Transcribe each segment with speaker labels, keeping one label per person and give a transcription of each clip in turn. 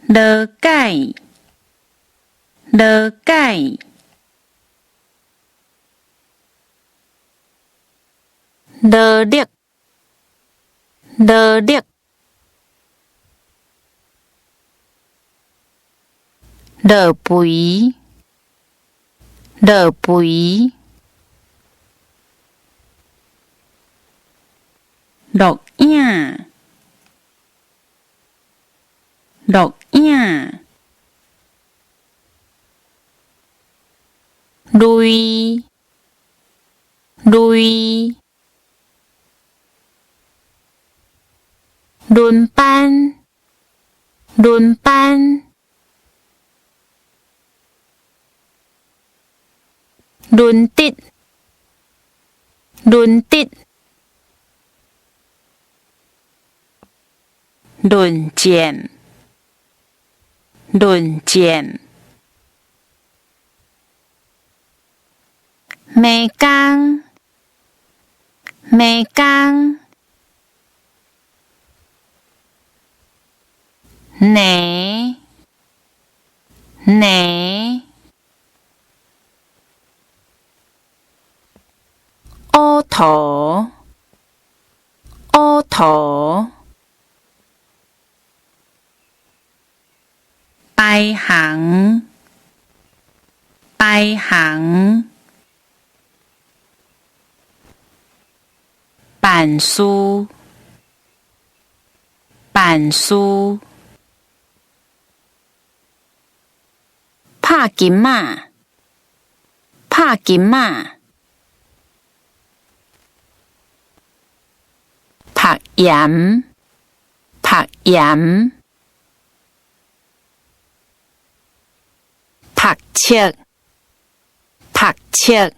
Speaker 1: 勞改，勞改，勞力，勞力，落肥，落肥，錄影，錄影，類，類，輪班，輪班，輪值，輪值，論劍，論劍，迷宮，迷宮，暝，暝，烏塗，烏塗，排行，排行，辦事，辦事，拍金仔，拍金仔，讀鹽，讀鹽，讀冊，讀冊，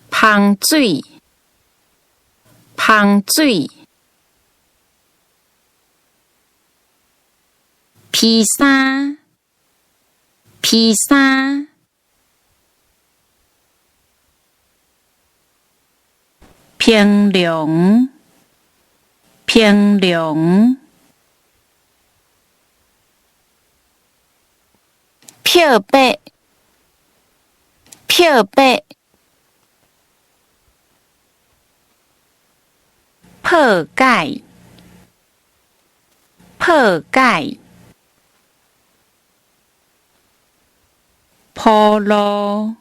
Speaker 1: 芳水，芳水，披衫，披衫，平涼，平涼，漂白，漂白，破解，破解，鋪路，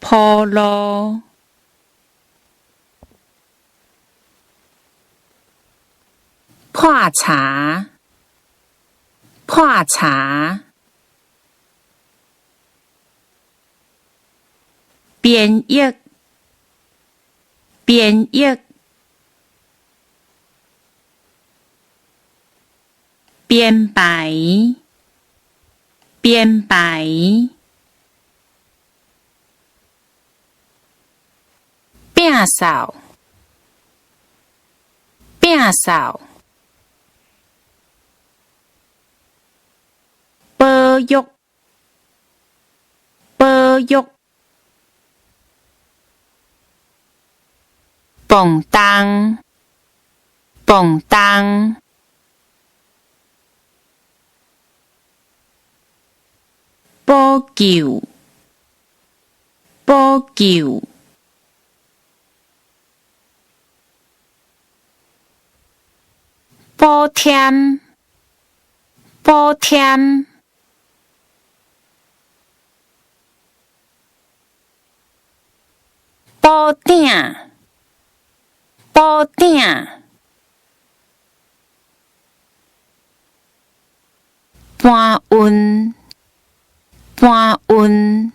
Speaker 1: 鋪路，破柴，破柴，編譯，編譯，編排，編排，摒掃，摒掃，保育，保育，磅重，磅重，補救，補救，補添，補添，寶鼎，寶鼎，搬運，搬運。